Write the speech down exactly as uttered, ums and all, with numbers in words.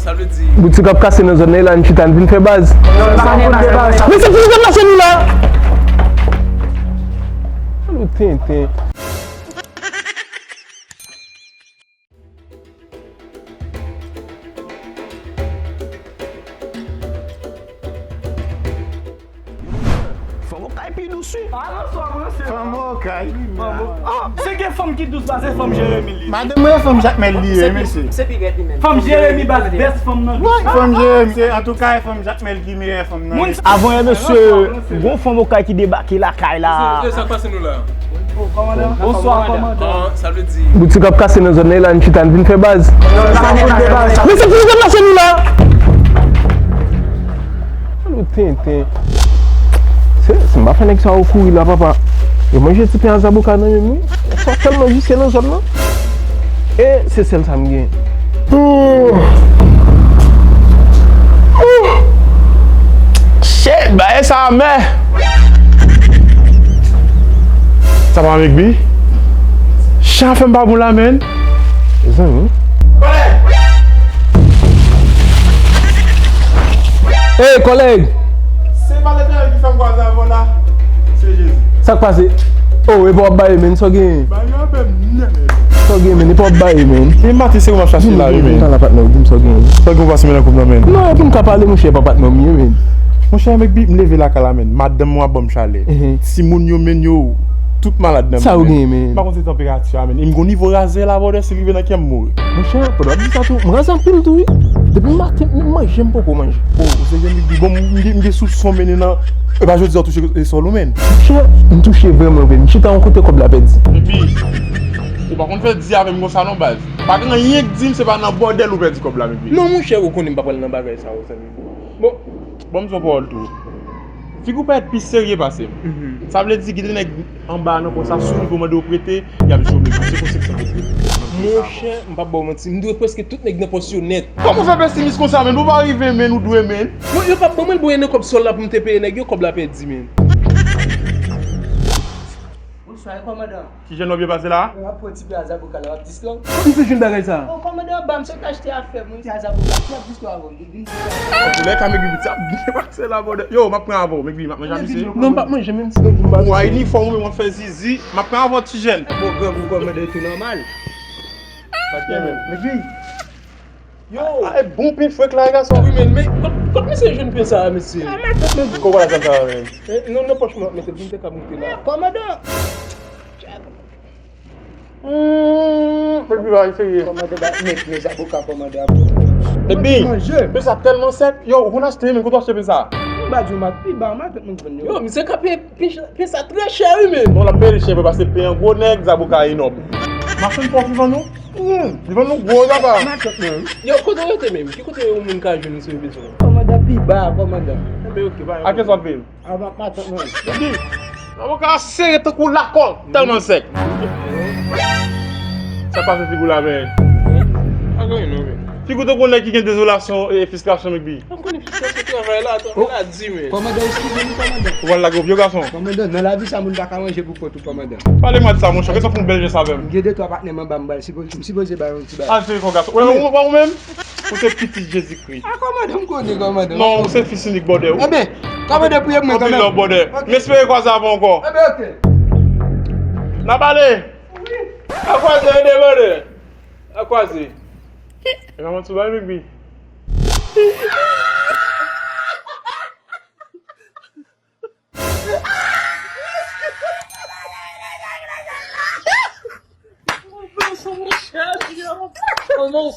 Sa vle di. Boutik ap kase nan zòn nan, e la n chita, n vin fè baz. Men se pou nou deplase nou la. Alo, tenten. Fanm Okay pi dous, wi. Fanm Okay, wi, men. Oh, se gen fanm ki dous, pa se fanm Jeremi li. Madanm mwen, fanm Jakmèl li ye, mesye. Se pi rèd li menm. Fanm Jeremi, baz, best fanm nan. Wi, fanm Jeremi, se, antouka, e fanm Jakmèl ki meyè fanm nan. Avan yè, mesye, gon fanm Okay ki debake lakay la. Sa k pase nou la? Bonswa, kòmandan. Sa vle di. Boutik ap kase nan zòn nan, e la n chita, n vin fè baz. Men se pou nou deplase nou la. Alo, tenten. Se, se m pa fè nèg sa yo kouri la, papa. Yo manje ti pen a zaboka nan men m, wi. Sa tèlman visye nan zòn nan. E se sèl sa m gen. Oh! Oh! Shit, bagay sa amè. Sa pa Mekbi? Chan fè m pa bon la, menn. Zanmi. Ey, kòlèg! Se pa Letènèl ki fè m kwaze avè w la. Se Jezi. Sa k pase? Oh, epa w ap baye, menn, sa w genyen? Baye a menm, nèt. Sa w genyen, menn, epa w ap baye, menn. E maten se ou m ap chache la, wi, menn. Di m, di m, di m, di m sa w genyen. Sa w gen w pase menn nan koup nan, menn? Non, e pou m ka pale, monchè, pa patnè m ye, menn. Monchè, Mekbi, m leve lakay la, menn. Madanm mwen ap ban m chalè. Timoun yo, menn, yo, tout malad nan men. Sa w genyen, menn? M pa konn se tanperati a, menn. E m gon nivo razè la, brother, si l rive nan kè m, m mouri. Monchè, pandan w ap di sa tou, m razè anpil tou, wi. Depi maten, menm manje m poko manje. Oh, ou se jan li di, bon, m gen, m gen soupson, menn, nan, e pa jodi a w touche e sòl ou, menn. Monchè, m touche vrèman, vrèman. M chita yon kote kòb la pèdi. Epi, ou pa konn fè di avè m konsa non, baz. Pa gen anyen k di m se pa nan bòdèl ou pèdi kòb la, Mekbi. Non, monchè, ou konnen m pa pral nan bagay sa yo, zanmi. Bon, ban m di w yon pawòl tou. Figi w parèt pi serye pase m. Sa vle di, gen de nèg anba nan pòs la, si w rive w mande yo prete, y ap jwe w, Mekbi. Se konsa k sa prete. Monchè, m p ap ba w manti, m dwe prèske tout nèg nan pòs yo nèt. Kòman w fè pesimis konsa, menn? Ou pa rive, menn, ou dwe, menn. Bon, yo p ap ban mwen l, bon, e nan kòb sòl la pou m te peye nèg yo, kòb la pèdi, menn. Bonswa, kòmandan. Ti jèn w ap byen pase la? Mwen ap pran ti pen a zaboka la, w ap diskran. Kote w jwenn bagay sa? Oh, kòmandan, anba m sot achte afè mwen, ti a zaboka, ti ap diskran avè w, vin diskran. Antoulèka, Mekbi, ti ap byen pase la, brother. Yo, m ap pran avè w, Mekbi, m ap manje a misye. Non, m p ap manje, menm si w ap di m pa. Ou a inifòm ou, men w ap fè zizi, m ap pran avè w, ti jèn. Bon, grangou kòmandan, tou nòmal. Mekbi. Yo! A, e bon pen frèk la, gason. Wi, men, men, kot, kot misye jwenn pen sa a, mesye? A, matant mwen. Kòman la, sa, men? E, non, nan pòch mwen, mete, pou m te ka moute la. Kòmandan! Hmm, epi va eseye. Kòmandan, ba, met, met zaboka, kòmandan. Epi, pen sa tèlman sèk. Yo, ou konn achte, men kote w achte pen sa? M pa di w, ma, pi ba, matant mwen jwenn yo. Yo, misye ka peye pen, pen sa trè chè, wi, men. Non, l ap peye li chè, paske pen an gwo nèg, zaboka enòm. Machann pòv li vann nou? Hmm, li vann nou gwo zaba. Matant mwen. Yo, kote w rete menm? Ki kote yon moun ka jwenn ou si yo bezwen w? Kòmandan pi ba, kòmandan. Enben, oke, ba. A kiyès w ap viv? Avèk matant mwen. Li di, avoka a sere tankou lakòl, tèlman l sèk. Sa pase figi w la, men? Pa gen anyen non, men. Figi w tankou nèg ki gen dezolasyon e fristrasyon, Mekbi. M konnen ki fè se travay la, travay la di, men. Kòmandan, eskize m, kòmandan. Ou pral lage yon vye gason. Kòmandan, nan lavi sa, moun pa ka manje pou kont ou, kòmandan. Pale mwen de sa, monchè. Kèlke fè yon bèl jès avè m. M gen de twa patnè m anba, m pral sipo-, m sipoze ba yo yon ti bagay. Al sere fò gason. Ou, ou, ou menm, ou se pitit Jezikri. A, kòmandan, m konnen, kòmandan. Non, ou se fis inik, brother. Enben, kòmandan, priye pou mwen kanmenm. Anpil love, brother. Ok. M espere kwaze avè w ankò. Enben, ok. N ap ale. Wi. A kwaze, ede, brother. A kwaze. E pa manti w bay, Mekbi. Kòman w